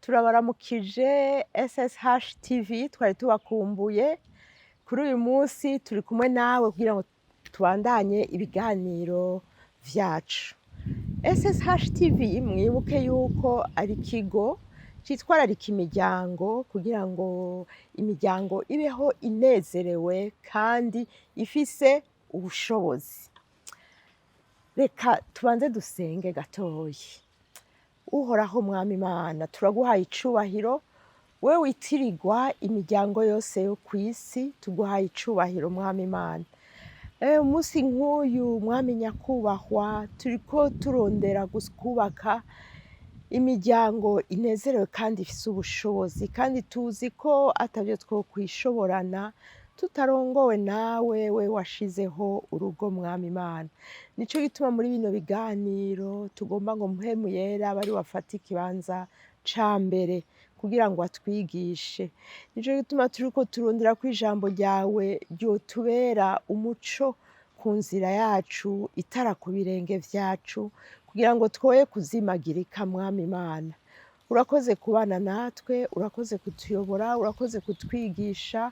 Turabaramukije SSH TV, twari tubakumbuye. Kuri uyu munsi turi kumwe nawe kugira ngo tubandanye ibiganiro vyacu. SSH TV, mwibuke yuko ari ikigo citwararika imiryango kugira ngo imiryango ibeho inezerewe kandi ifise ubushobozi. Reka tubanze dusenge gatoyi. Uhoraho Mwami Imana, turaguhaye icubahiro, we witirirwa imiryango yose yo kw'isi, tuguhaye icubahiro Mwami Imana. Umunsi nk'uyu Mwami Nyakubahwa, turiko turondera kubaka imiryango inezerewe kandi ifise ubushobozi, kandi tuzi ko atavyo twokwishoborana tutarongowe nawe, we washizeho urugo Mwami Imana. Nico gituma muri bino biganiro tugomba ngo Mpwemu Yera abe ariwe afata ikibanza ca mbere kugira ngo atwigishe. Nico gituma turiko turondera ko ijambo ryawe ryotubera umuco ku nzira yacu, itara ku birenge vyacu, kugira ngo twoye kuzimagirika Mwami Imana. Urakoze kubana natwe, urakoze kutuyobora, urakoze kutwigisha,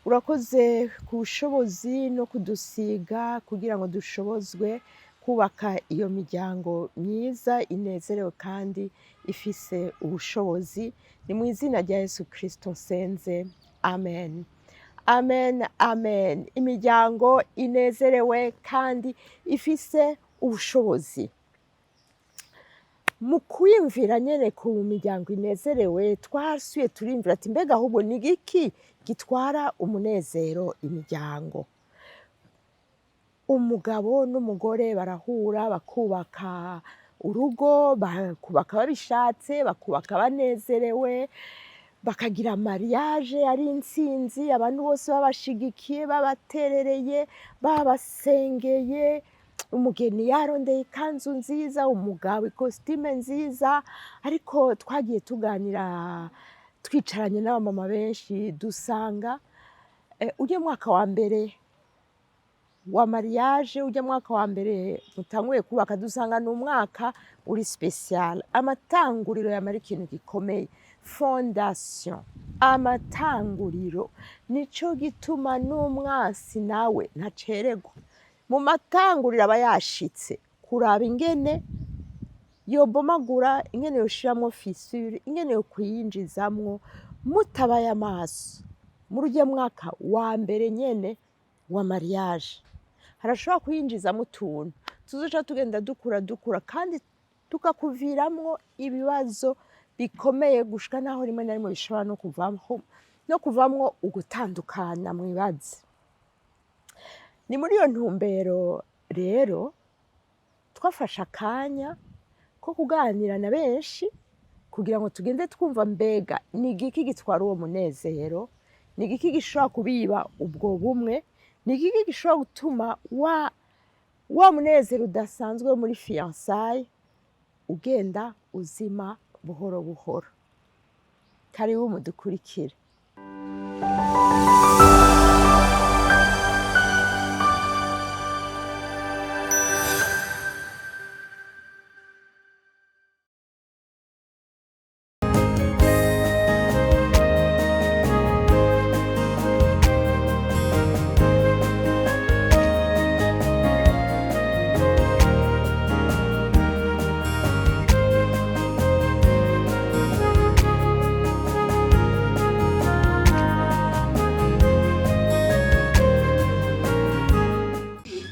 urakoze ku bushobozi no kudusiga kugira ngo dushobozwe kubaka iyo miryango myiza inezerewe kandi ifise ubushobozi. Ni mu izina rya Yesu Kristo nsenze, amen. Amen, amen. Imiryango inezerewe kandi ifise ubushobozi. Mu kwiyumvira nyene ku miryango inezerewe, twasuye turiyumvira ati mbega ahubwo ni igiki gitwara umunezero imiryango? Umugabo n'umugore barahura bakubaka urugo, bakubaka babishatse, bakubaka banezerewe, bakagira mariage ari intsinzi, abantu bose babashigikiye, babaterereye, babasengeye, umugeni yarondeye ikanzu nziza, umugabo ikositime nziza. Ariko twagiye tuganira twicaranye n'abamama benshi, dusanga urya mwaka wa mbere wa mariage, urya mwaka wa mbere mutanguye kubaka, dusanga ni umwaka uri spécial. Amatanguriro yamara ikintu gikomeye, fondation, amatanguriro. Nico gituma n'umwansi nawe ntacererwa mu matanguriro, aba yashitse kuraba ingene yobomagura, ingene yoshiramwo fissure, ingene yokwiyinjizamwo mutabaye amaso. Muri urya mwaka wa mbere nyene wa mariage harashobora kwinjizamwo utuntu tuzoca tugenda dukura dukura kandi tukakuviramwo ibibazo bikomeye, gushika naho rimwe na rimwe bishobora no kuvamwo ugutandukana. Mwibaze, ni muri iyo ntumbero rero twafashe akanya ko kuganira na benshi kugira ngo tugende twumva mbega ni igiki gitwara uwo munezero, ni igiki gishobora kubiba ubwo bumwe, ni igiki gishobora gutuma wa munezero udasanzwe wo muri fiançailles ugenda uzima buhoro buhoro. Karibu mudukurikire.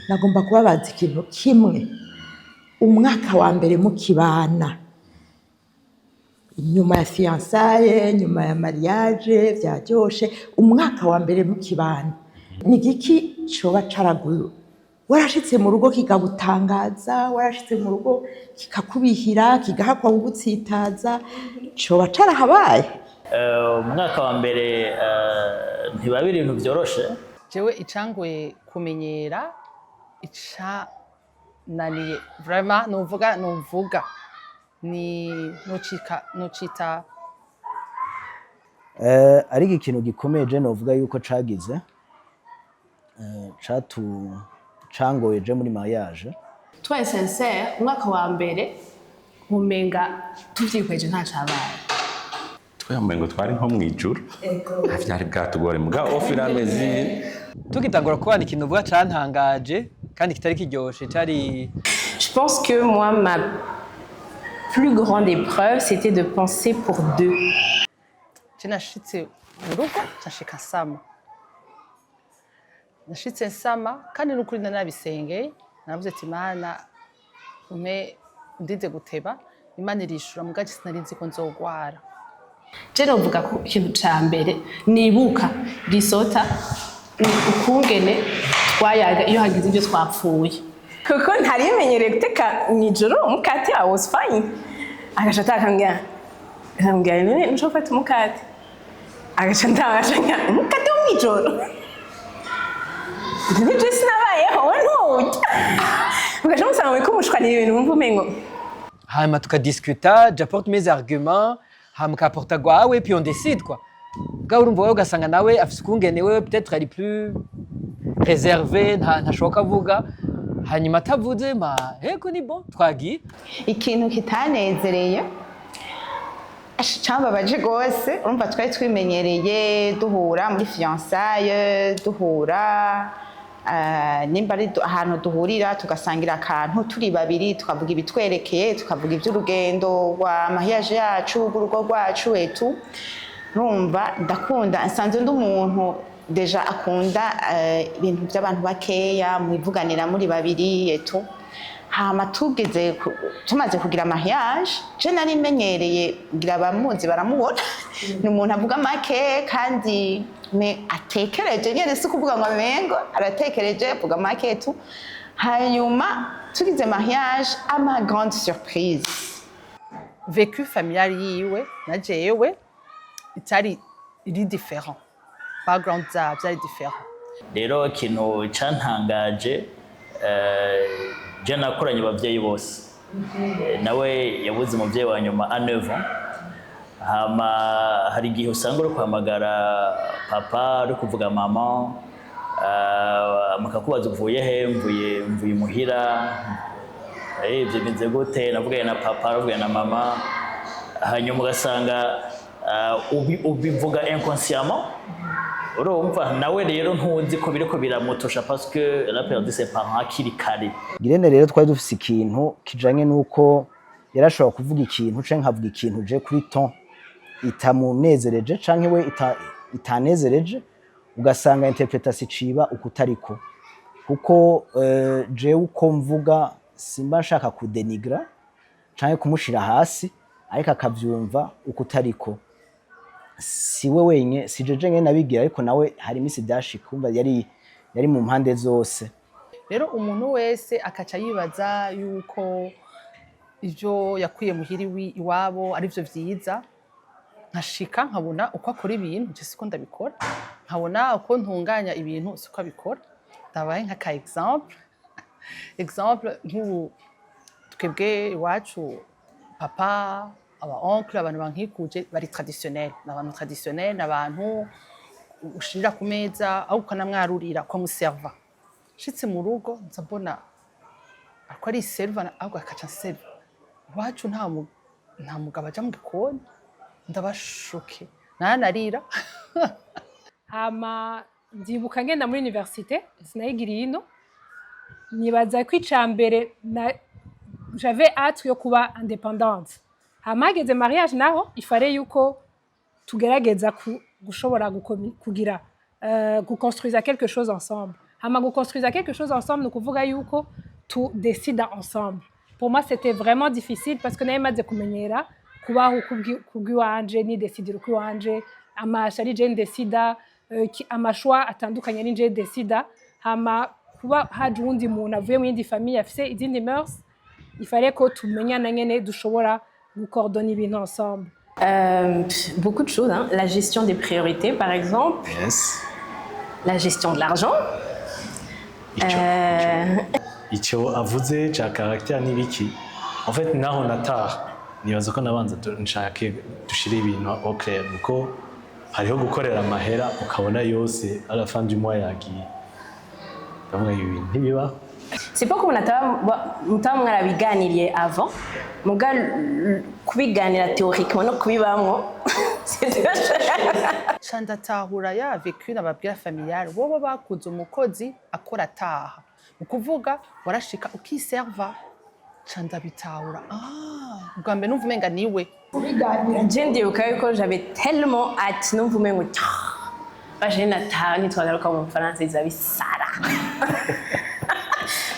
Nagomba kubabaza ikintu kimwe. Umwaka wa mbere mukibana, nyuma ya fiançailles, nyuma ya mariage, vyaryoshe, umwaka wa mbere mukibana, ni igiki coba caraguye warashitse mu rugo kikagutangaza, warashitse mu rugo kikakubihira, kigahakwa kugutsitaza? Coba carahabaye? Umwaka wa mbere ntibaba ibintu vyoroshe. Jewe icangoye kumenyera, icananiye vraiment, nuvuga ni nocika nocita. Ariko ikintu gikomeye je novuga yuko cagize catu cangoye je muri mariage. Tubaye sincère, umwaka wa mbere nkumenga tuvyihweje nta cabaye. Twambaye ngo twari nko mw'ijuru, vyari bwatugore muga au fur et à mesure. Tugitangura kubana, ikintu uvuga cantangaje kandi kitari kiryoshe cari Je pense que moi, ma plus grande épreuve, c'était de penser pour deux. Je nashitse mu rugo, nshika nsama, nashitse nsama kandi n'ukuri nanabisengeye, naravuze ati: "Mana, umpe ndize guteba." Imana irishura, mugaje sinari nzi ko nzogwara. Je novuga ko ikintu ca mbere nibuka gisota ni ukungene twayaga iyo hagize ibyo twapfuye, Kuko ntari menyereye guteka mw'ijoro umukate. I was fine, agaca atakambwira, akambwira: "None nshobora gufata umukate?" Agaca ndagaca: "Umukate wo mw'ijoro? Nje sinabayeho, we ntuwurya." Ugaca musanga muriko mushwanira ibintu wumva umengo Hanyuma tukadiscuta, j'apporte mes arguments, hama ukaporta gwawe, puis on décide quoi. Bwa urumva wowe ugasanga nawe afise ukungene wewe peut-être ari plus réservé, ntashoka avuga, hanyuma atavuze ma ego ni bon, twagiye. Ikintu kitanezereye, cambabaje rwose, urumva twari twimenyereye duhura muri fiançailles, duhura nimba ari ahantu duhurira tugasangira akantu turi babiri, tukavuga ibitwerekeye, tukavuga iby'urugendo rwa mariage yacu, rw'urugo rwacu etu. Urumva ndakunda, nsanzwe ndi umuntu déjà akunda ibintu by'abantu bakeya, mwivuganira muri babiri etu. Hama tugeze tumaze kugira mariage, je nari menyereye ngira abamuzi baramubona, ni umuntu avuga make kandi me atekereje nyene, si kuvuga ngo amengo aratekereje, avuga make tu. Hanyuma tugize mariage, à ma grande surprise, Vécu familial yiwe na jewe itari iri différent, background zabo byari différent. Rero ikintu cyantangaje, je nakoranye abavyeyi bose. Nawe yabuze umuvyeyi wa nyuma à 9 ans. Hama hari igihe usanga uri guhamagara papa, uri kuvuga mama, mukakubaza: "Uvuye he?" Mvuye muhira." "Ibyo bimeze gute?" "Navuganye na papa, navuganye na mama." Hanyuma ugasanga ubivuga inconsciemment, urumva nawe rero ntuzi ko biriko biramutusha parce que elle a perdu ses parents hakiri kare. Girene rero twari dufise ikintu kijanye nuko yarashobora kuvuga ikintu canke nkavuga ikintu je kuri ton itamunezereje canke we itanezereje, ugasanga interpretation iciba ukutariko, kuko jewe uko mvuga simba nshaka kudenigra canke kumushira hasi, ariko akavyumva ukutariko. Si we wenye, si jeje nyene nabigira, ariko nawe hari imisi vyashika, umva yari mu mpande zose. Rero umuntu wese akaca yibaza yuko ivyo yakuye muhira iwabo ari vyo vyiza. Nkashika nkabona uko akora ibintu je siko ndabikora, nkabona uko ntunganya ibintu siko abikora. Ndabaye nk'aka exemple nk'ubu twebwe iwacu, papa, aba oncle, abantu bankikuje bari traditionnel, ni abantu traditionnel, ni abantu ushirira ku meza aho ukanamwarurira, ukamuserva. Nshitse mu rugo nza mbona ariko ari serva, ahubwo akaca nserva. Iwacu nta mugabo aja mu gikoni, ndabashoke nanarira. Hama ndibuka ngenda muri université, sinayigiriye ino, nibaza ko ica mbere na j'avais hâte yo kuba indépendante. Hama hageze mariage naho il fallait yuko tugerageza gushobora kugira guconstruire quelque chose ensemble. Hama guconstruire quelque chose ensemble, ni ukuvuga yuko tu décida ensemble. Pour moi, c'était vraiment difficile parce que nari maze kumenyera kubaho kubw'iwanje, nidesidira ukw'iwanje, amasha ari je ndesida, ama choix atandukanye ni je ndesida. Hama kuba haje uwundi muntu avuye mu yindi famille afise izindi mœurs, il fallait ko tumenyana nyene dushobora gucoordonner ibintu ensemble. Pff, beaucoup de choses, hein. La gestion des priorités, par exemple. La gestion de l'argent. Icyo avuze cya caractère n'ibiki, en fait naho nataha nibaza ko nabanza nshake dushire ibintu au clair, kuko hariho gukorera amahera ukabona yose à la fin du mois yagiye, ndavuga ibi bintu ntibibaho. C'est pas ko mutaba mwarabiganiriye avant, muga kubiganira théoriquement no kubibamwo. Ca ndatahura ya vécu nababwira familiale, bobo bakuze umukozi akora ataha, ni ukuvuga warashika ukiserva. Ca ndabitahura, ah, ubwa mbere numva umenga niwe. Je ndibuka yuko j'avais tellement hâte, numva umengo baje nataha nitwagaruka mu Bufaransa izaba isara,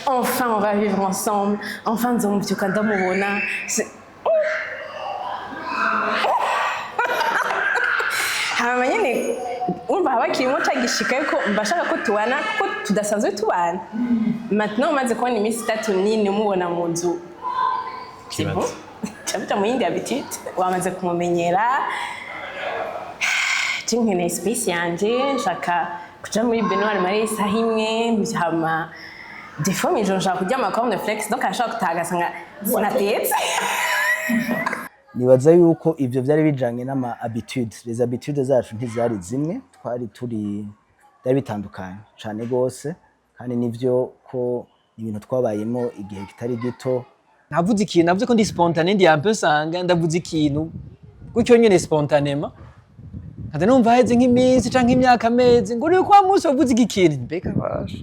enfin on va vivre ensemble, enfin nzomuvyuka ndamubona. Hama nyene urumva haba kirimo cagishika yuko mbashaka ko tubana kuko tudasanzwe tubana. Maintenant umaze kubona iminsi 3 nini umubona mu nzu, c'est bon, cabuja mu yindi habitude, wamaze kumumenyera. Je nkeneye space yanje, nshaka kuja muri baignoire mare isaha 1, hama des fois mw'ijoro nshaka kuryama cornflakes, donc arashobora gutaha agasanga sinatetse. Nibaza yuko ivyo vyari bijanye n'ama habitudes, les habitudes zacu ntizari zimwe, twari turi byari bitandukanye cane gose, kandi nivyo ko ibintu twabayemo igihe kitari gito. Navuze ikintu, navuze ko ndi spontané, ndi un peu sanguin. Ndavuze ikintu gutyo nyene spontanément, nkaza numva haheze nk'iminsi canke imyaka, amezi, ngo uri kwa munsi wavuze iki kintu, mbega basha.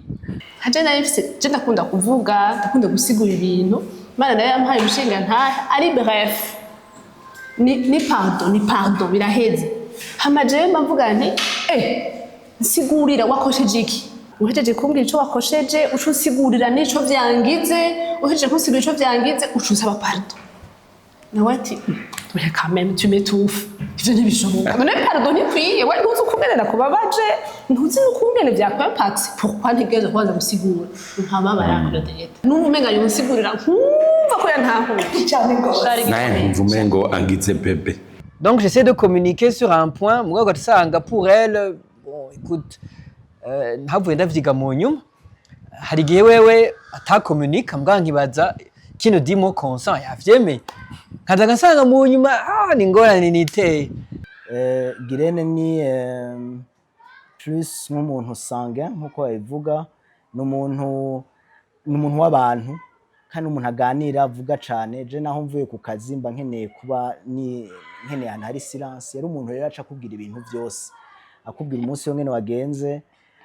Nka nari mfise, je ndakunda kuvuga, ndakunda gusigura ibintu. Imana nayo yampaye umushinga ntahe ari bref, ni pardon, ni pardon, biraheze. Hama jewe mba mvuga nti: "Eh, nsigurira, wakosheje iki?" Uhejeje kumbwira ico wakosheje, uca unsigurira n'ico vyangize. Uhejeje kunsigurira ico vyangize, uca unsaba pardon. Nawe ati: "Oya, quand même, tu m'étouffes, ivyo ntibishoboka. None pardon ntikwiye? We ntuzi ukungene nakubabaje, ntuzi n'ukungene vyakwimpacte. Pourquoi ntegerezwa kubanza gusigura?" Nkababara Claudette, numva umenga yonsigurira, nkumva ko yantahuye cyane rwose. Naye nkumva umengo angize bébé. Donc j'essaie de communiquer sur un point, mugabo ugasanga pour elle, bon, écoute, ntavuye ndavyiga mu nyuma. Hari igihe wewe atakomunika, mbwa nkibaza kino dimo consent yavyemeye, nkaza ngasanga mu nyuma, ah, ni ingorane niteye. Girene ni plus nk'umuntu sanguin nk'uko babivuga, ni umuntu w'abantu kandi umuntu aganira, avuga cane. Je naho mvuye ku kazi mba nkeneye kuba ni nkeneye ahantu hari silence. Yari umuntu rero aca akubwira ibintu vyose, akubwira umunsi wongene wagenze,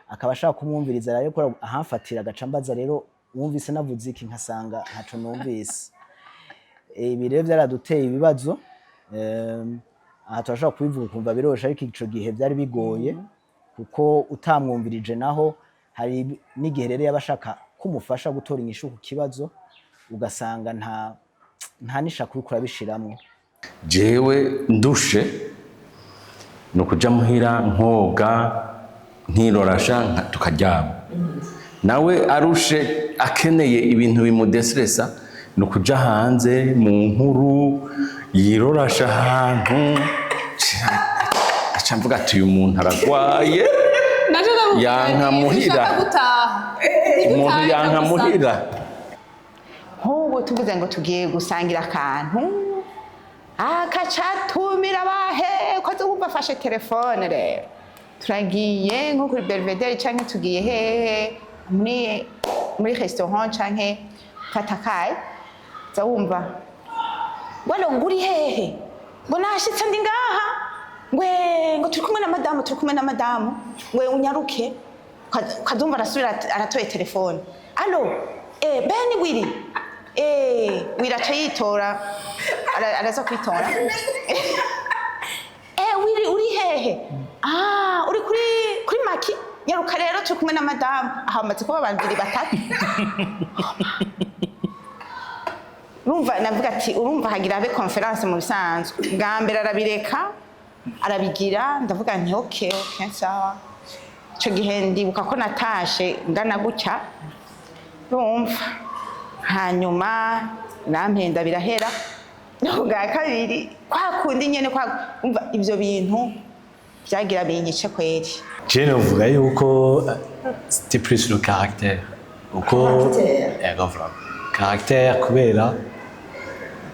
akaba ashaka kumwumviriza. Rero ko ahamfatira agaca ambaza: "Rero wumvise navuze iki?" Nkasanga ntaco numvise. Ibi rero vyaraduteye ibibazo. Aha turashobora kubivuga ukumva biroroshe, ariko ico gihe vyari bigoye kuko utamwumvirije naho hari n'igihe rero yaba ashaka kumufasha gutora inyishu ku kibazo, ugasanga nta n'ishaka uriko urabishiramwo. Jewe ndushe ni ukuja muhira nkoga, nkirorasha, tukaryama. Nawe arushe akeneye ibintu bimudestresa, ni ukuja hanze mu nkuru, yirorasha ahantu. Aca mvuga ati: "Uyu muntu aragwaye." Naje ndamubwira Yanka nti, muhira. "Sinshaka gutaha." Umuntu yanka muhira. Nk'ubu tuvuze ngo tugiye gusangira akantu, akacatumira abahe ko wumva afashe telefone. Rero turagiye nko kuri Belvedere canke tugiye hehe muri restaurant canke fatakaye, za wumva walo ngo: "Uri hehe?" Ngo: "Nashitse, ndi ngaha." Ngwe ngo: "Turi kumwe na madamu, turi kumwe na madamu." Ngwe: "Unyaruke." Ukazumva arasubira aratoye telefone: "Allo, beni wiri wiri." Aca yitora, araza kwitora: "Wiri, uri hehe? Ah, uri kuri maki, nyaruka rero, turi kumwe na madamu." Aha bamaze kuba babiri batatu. Urumva navuga ati: "Urumva hagira habe conférence." Mu bisanzwe bwa mbere arabireka, arabigira. Ndavuga nti: Ok, sawa." Ico gihe ndibuka ko natashe ngana gutya, urumva, hanyuma nampenda birahera. Bwa kabiri kwa kundi nyene, kwa umva ivyo bintu vyagira binyice kweri. Je novuga yuko c'était plus le caractère. Uko Caractère. Ego, vraiment. Caractère, kubera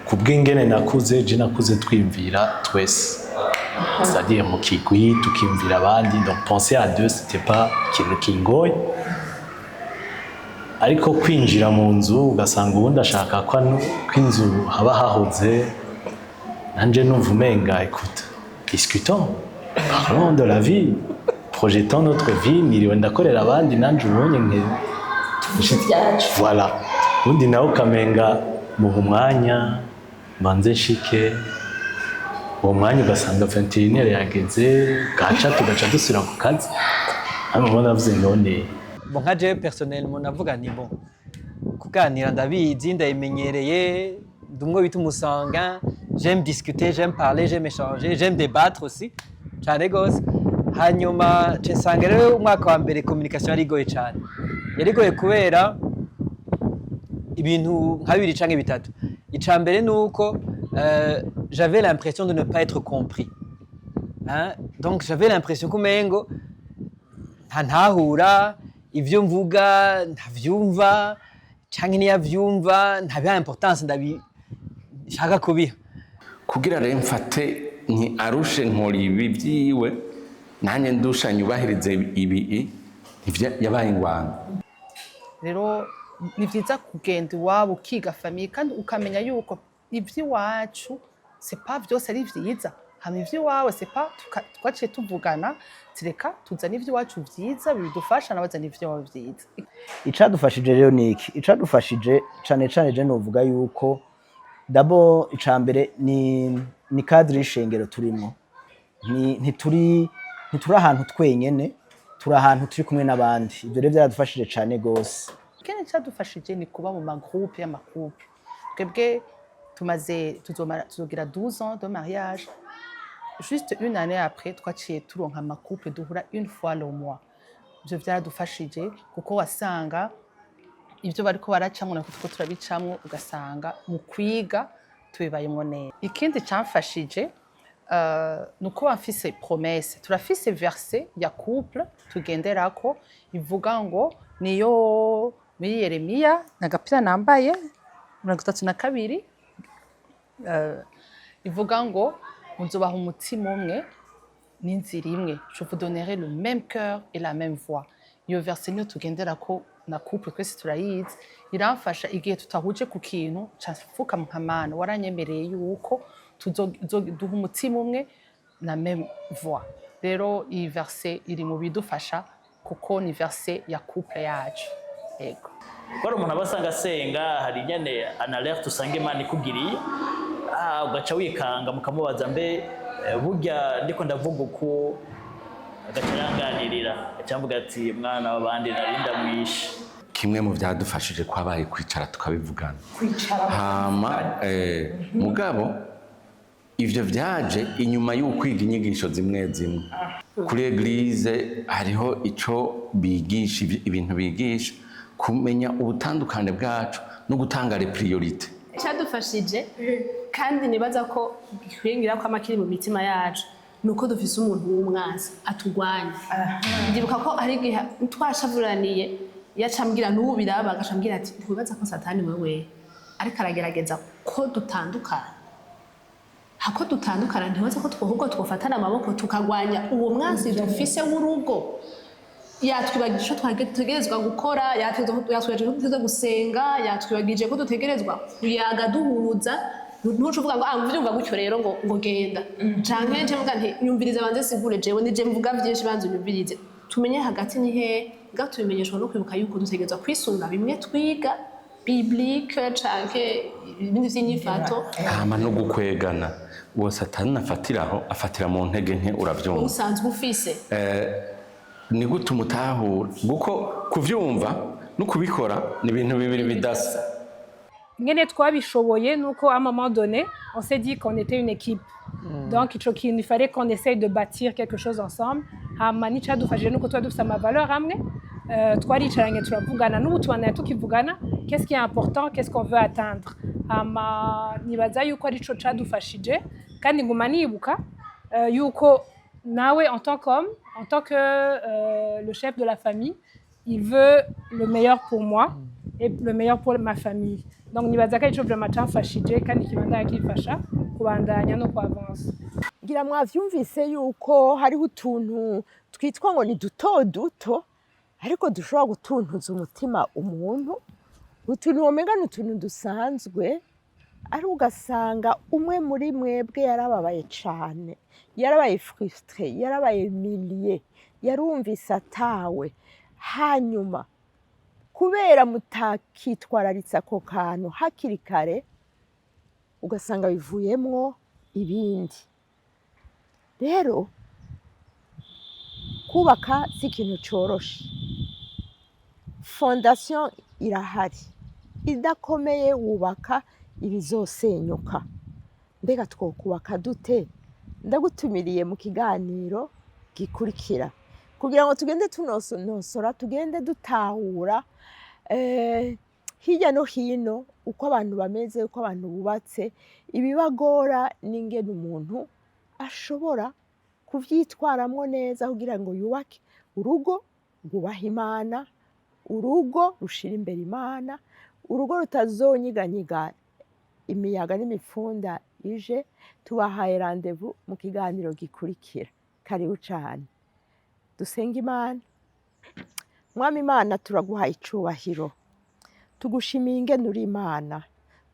kubw'ingene nakuze, je nakuze twiyumvira twese. C'est-à-dire mu kigwi tukiyumvira abandi, donc penser à deux, c'était pas ikintu kingoye. Ariko kwinjira mu nzu ugasanga ubundi ashaka ko ko inzu haba hahoze, nanje numva umenga, écoute, Discutons, parlons de la vie, projetons notre vie. Niriwe ndakorera abandi, nanje ubonye nke. Voilà, ubundi nawe ukamenga muha umwanya mbanze nshike. Uwo mwanya ugasanga 21 yageze, gaca tugaca dusubira ku kazi. Hano ubona navuze none. Bon, nka jewe personnellement navuga nti: bon, kuganira ndabizi, ndabimenyereye, ndi umwe bita umu sanguin, j'aime discuter, j'aime parler, j'aime échanger, j'aime débattre aussi cane gose. Hanyuma nce nsanga rero umwaka wa mbere communication yari igoye cane. Yari igoye kubera ibintu nka bibiri canke bitatu. Ica mbere ni uko j'avais l'impression de ne pas être compris, hein? Donc j'avais l'impression ko umengo ntantahura ivyo mvuga, ntavyumva, canke niyavyumva ntabiha importance ndabishaka kubiha. Kugira rero mfate nti arushe nkora ibi byiwe, nanjye ndusha nyubahirize ibi, ivyo yabaye ingwano. Rero ni byiza kugenda iwabo ukiga famille, kandi ukamenya yuko iby'iwacu c'est pas byose ari vyiza, hama ivy'iwawe c'est pas twaciye tuvugana, tureka tuzane ivy'iwacu vyiza bidufasha, nabazana ivy'iwabo vyiza. Icadufashije rero ni iki? Icadufashije cane cane, je novuga yuko d'abord ica mbere ni cadre y'ishengero turimwo. Ntituri ahantu twenyene, turi ahantu turi kumwe n'abandi. Ivyo rero vyaradufashije cane gose. Ikindi cyadufashije ni kuba mu ma groupe y'ama couple. Twebwe tumaze tuzogira 12 ans de mariage. Juste une année après twaciye turonka ama couple duhura une fois le mois. Ivyo vyaradufashije kuko wasanga ibyo bariko baracamwo natwe turiko turabicamwo, ugasanga mu kwiga tubibayemwo neza. Ikindi camfashije ni uko bafise promesse. Turafise verset ya couple tugenderako ivuga ngo, niyo muri Yeremiya, agapira nambaye, 32, ivuga ngo: "Muzobaha umutima umwe n'inzira imwe, je vous donnerai le même cœur et la même voix." Iyo verset niyo tugenderako na couple twese turayizi. Iramfasha igihe tutahuje ku kintu, nca nka: "Mana, waranyemereye yuko tuzoduha umutima umwe na même voix." Rero iyi verset iri mu bidufasha kuko ni verset ya couple yacu, yego. Kuko hari umuntu aba asanga asenga, hari nyene an alerte usanga Imana ikugiriye, ugaca wikanga, mukamubaza: "Mbe burya ndiko ndavuga uku?" Agaca yanganirira, agaca amvuga ati: "Mwana w'abandi, nari ndamwishe." Kimwe mu byadufashije kwabaye kwicara tukabivugana. Hama mugabo ivyo vyaje inyuma y'ukwiga inyigisho zimwe zimwe kuri église. Hariho ico bigisha, ibintu bigisha kumenya ubutandukane bwacu no gutanga les priorités. Cyadufashije kandi nibaza ko gikwingira ko amakiri mu mitima yacu ni uko dufise umuntu w'umwansi atugwanya. Ndibuka ko hari igihe twashavuraniye, yacambwira, n'ubu biraba, agacambwira ati: "Ntiwibaza ko Satani wewe ariko aragerageza ko dutandukana? Hako dutandukana, ntibaza ko twohubwo twofatana amaboko tukagwanya uwo mwansi dufise w'urugo? Yatwibagije icyo dutegerezwa gukora, yatwibagije ko dutegerezwa gusenga, yatwibagije ko dutegerezwa kuyaga duhuza. Ntuce uvuga ngo: 'Ah, mvyumva gutyo rero,' ngo genda, canke nce mvuga nti: 'Nyumviriza banze sigure, jewe nije mvuga vyinshi, banze unyumvirize.' Tumenye hagati ni hehe." Nga tubimenyeshwa no kwibuka yuko dutegerezwa kwisunga bimwe twiga biblique canke ibindi vy'inyifato. Hama no gukwegana, uwo Satani afatiraho, afatira mu ntege nke, uravyumva. Usanzwe ufise. Ni gute umutahura? Kuko kuvyumva no kubikora ni ibintu bibiri bidasa. Ingene twabishoboye nuko à un moment donné on s'est dit qu'on était une équipe, donc ico kintu il fallait qu'on essaye de bâtir quelque chose ensemble. Hama n'icadufashije nuko tuba dufise ama valeur amwe. Twaricaranye turavugana, n'ubu tubandanya tukivugana: qu'est-ce qui est important, qu'est-ce qu'on veut atteindre? Hama nibaza yuko arico cadufashije. Kandi nguma nibuka yuko nawe en tant qu'homme, en tant que le chef de la famille, il veut le meilleur pour moi et le meilleur pour ma famille. Donc nibaza ko arico vraiment camfashije kandi kibandanya kifasha kubandanya no kuavansa. Ngira mwavyumvise yuko hariho utuntu twitwa ngo ni duto duto, ariko dushobora gutuntuza umutima umuntu, utuntu womenga ni utuntu dusanzwe. Ari ugasanga umwe muri mwebwe yarababaye cane, yarabaye frustré, yarabaye humilié, yarumvise atawe. Hanyuma kubera mutakitwararitse ako kantu hakiri kare, ugasanga bivuyemwo ibindi. Rero kubaka si ikintu coroshe. Fondation irahari, idakomeye wubaka ibizosenyuka. Mbega twokubaka dute? Ndagutumiriye mu kiganiro gikurikira kugira ngo tugende tunonosora, tugende dutahura hirya no hino uko abantu bameze, uko abantu bubatse, ibibagora n'ingene umuntu ashobora kuvyitwaramwo neza kugira ngo yubake urugo rwubaha Imana, urugo rushira imbere Imana, urugo rutazonyiganyiga imiyaga n'imipfunda ije. Tubahaye rendez-vous mu kiganiro gikurikira. Karibu cane. Dusenge Imana. Mwami Imana, turaguhaye icubahiro, tugushimiye ingene uri Imana,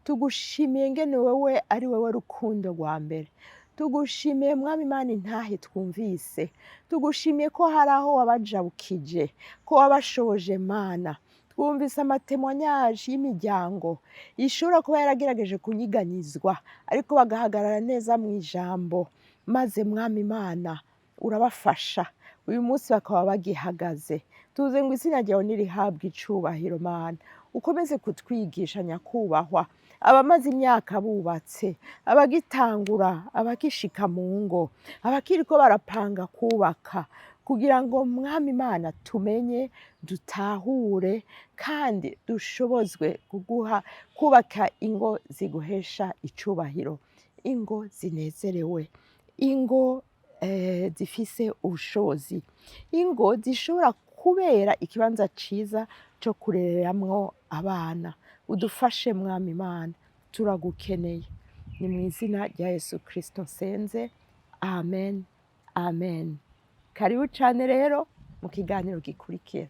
tugushimiye ingene wewe ari wewe rukundo rwa mbere. Tugushimiye, Mwami Imana, intahe twumvise. Tugushimiye ko hari aho wabajabukije, ko wabashoboje. Mana, twumvise ama témoignages y'imiryango ishobora kuba yaragerageje kunyiganyizwa, ariko bagahagarara neza mu ijambo, maze Mwami Imana urabafasha, uyu munsi bakaba bagihagaze. Tuze ngo izina ryawe nirihabwe icubahiro. Mana, ukomeze kutwigisha. Nyakubahwa, abamaze imyaka bubatse, abagitangura, abagishika mu ngo, abakiriko barapanga kubaka, kugira ngo, Mwami Imana, tumenye, dutahure kandi dushobozwe kuguha kubaka ingo ziguhesha icubahiro, ingo zinezerewe, ingo zifise ubushobozi, ingo zishobora kubera ikibanza ciza co kurereramwo abana. Udufashe, Mwami Imana, turagukeneye. Ni mu izina rya Yesu Kristo nsenze, amen, amen. Karibu cane rero mu kiganiro gikurikira.